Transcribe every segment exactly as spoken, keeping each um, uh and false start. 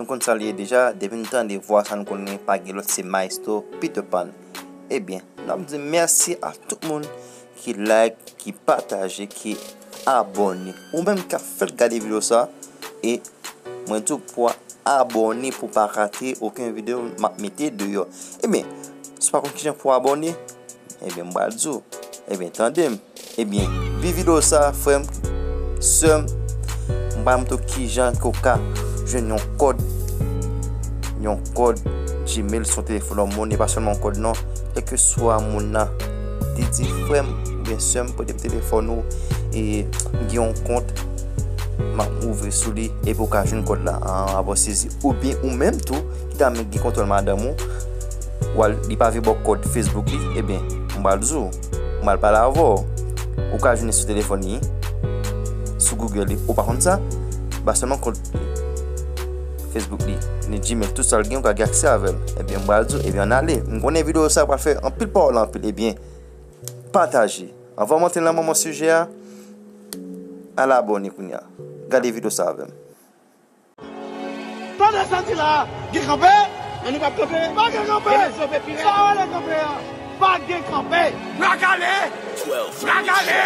Konn sa l ye deja, depi n tande vwa sa n konnen pa gen lòt se Maestro Peter Pan. Ebyen, n ap di mèsi a tout moun ki like, ki pataje, ki abòne. Ou menm k ap fèk gade videyo sa, e mwen di w pou abòne pou pa rate okenn videyo m ap mete deyò. Ebyen, si w pa konn kijan pou abòne, ebyen, m pral di w. Ebyen, tande m. Ebyen, vi videyo sa, frè m, sè m, m pral montre w kijan ke w ka jwenn yon kòd, yon kòd Gmail sou telefòn ou, e pa sèlman yon kòd non, kèlkeswa moun nan, li di, frè m oubyen sè m, prete m telefòn ou, e m gen yon kont, m ap ouvri sou li, epi w ka jwenn kòd la, an, avè w sezi. Oubyen ou menm tou, ki ta renmen gen kontwòl madanm ou, w al, li pa vle ba w kòd Facebook li, ebyen, m pral di w, m pral pale avè w. Ou ka jwenn li sou telefòn li, sou Google li, ou pa konn sa? Ba sèlman kont Facebook li, ni Gmail, tout sa l gen, ou ka gen aksè avè l. Ebyen, m pral di w, ebyen, ann ale. M konnen videyo sa pral fè anpil pawòl anpil, ebyen, pataje. Anvan m antre nan manman sijè a, al abòne kounye a. Gade videyo sa avè m. Tande sa di la, gen kanpe? Men nou p ap kanpe. Pa gen kanpe. E nou sove piray. Sa w rele kanpe a? Pa gen kanpe. Bra kale! Bra kale!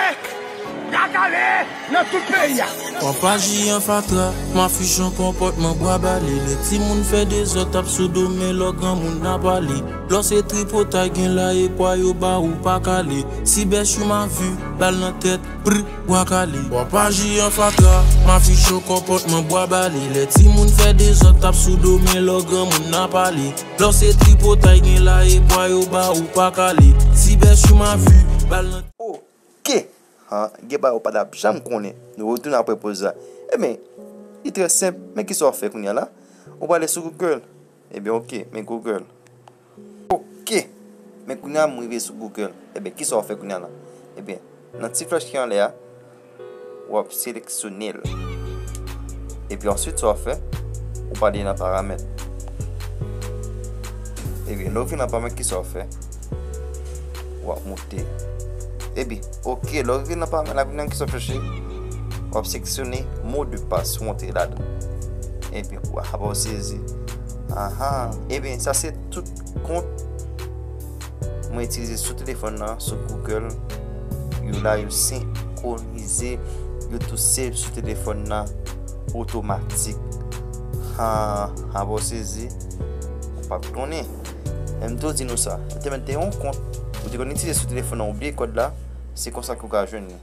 Bra kale! Nan tout peyi a. Wap aji an fatra, m afiche yon konpòtman bwa bale. Lè timoun fè dezòd, tap sou do, men lò granmoun ap pale. Lò se tripotay gen la, e pwa yo ba ou pa kale. Si bèch ou ma vi, bal nan tèt, pr, bwa kale. Wap aji an fatra, m afiche yon konpòtman bwa bale. Lè timoun fè dezòd, tap sou do, men lò granmoun ap pale. Lò se tripotay gen la, e pwa yo ba ou pa kale. Si bèch ou ma vi, bal nan. Ok! Ha, gen bagay ou pa t ap janm konnen. Nou retounen apre poz la. Ebyen, li trè senp. Men kisa w fè kounye a la? Ou prale sou Google. Ebyen, ok, men Google. Ok! Men kounye a m rive sou Google. Ebyen, kisa w fè kounye a la? Ebyen, nan ti flèch ki anlè a, w ap seleksyone l. Epi answit, sa w ap fè, ou prale nan paramèt. Ebyen, lè w vin nan paramèt, kisa w ap fè? W ap moute. Ebyen, ok, lè w rive nan paramèt la, kounye a kisa w ap chèche? W ap seleksyone mo de pas, ou antre ladan. Ebyen, w ap sezi. Aha. Ebyen, sa se tout kont mwen itilize sou telefòn nan, sou Google. Yo la, yo senkwonize, yo tou save sou telefòn nan otomatik. Ha, apa w sezi, ou p ap konnen. Men m tou di nou sa, m te mete yon kont, ou te konn itilize sou telefòn nan, ou bliye kòd la, se konsa ke w ka jwenn li.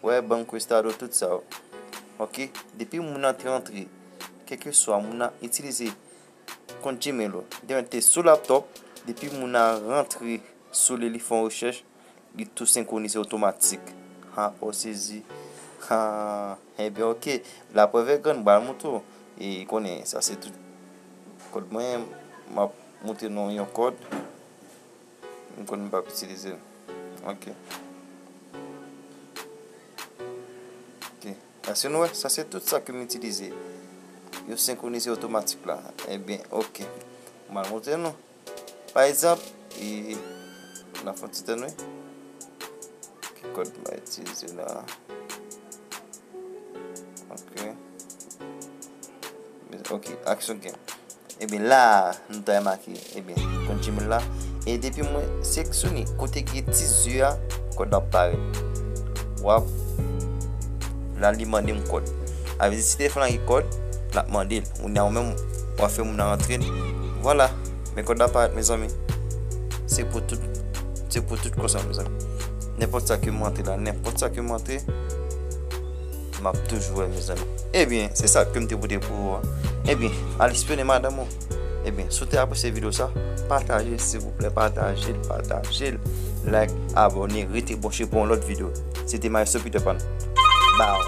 Wè, Banco Estado, tout sa yo. Ok, depi moun nan te antre, kèlkeswa moun nan itilize kont Gmail ou, li te mete sou laptop, depi moun nan rantre sou li, li fè yon rechèch, li tou senkwonize otomatik. Ha, ou sezi. Ha, ebyen, ok. Laprèv è grann, m pral montre w. E konnen, sa se tout kòd mwen, m ap montre nou yon kòd. M konn m p ap itilize l. Ok. Ok. Èske nou wè? Sa se tout sa ke m itilize. Yo senkwonize otomatik la. Ebyen, ok. M al montre nou. Pa egzanp, e, n ap fè yon ti tann wi. Ki kòd m a itilize la? Ok. Ok, action game. Ebyen, la a, nou ta remake, ebyen, kont Gmail la. E depi mwen seleksyone kote ki gen ti zye a, kòd la ap parèt. W ap, la, li mande m kòd. Sa vle di, si telefòn la gen kòd, l ap mande l. Kounye a, ou menm, w ap fè moun nan rantre l. Vwala. Men kòd la parèt, mezanmi. Se pou tout, se pou tout konsa, mezanmi. Nenpòt sa ke m rantre la, nenpòt sa ke m rantre, m ap toujou wè, mezanmi. Ebyen, se sa ke m te pote pou ou an. Ebyen, al espyone madanm ou. Ebyen, si w te apresye videyo sa, pataje, silvouplè, pataje l, pataje l. Like, abòne, rete branche pou yon lòt videyo. Se te Maestro Peter Pan. Bow.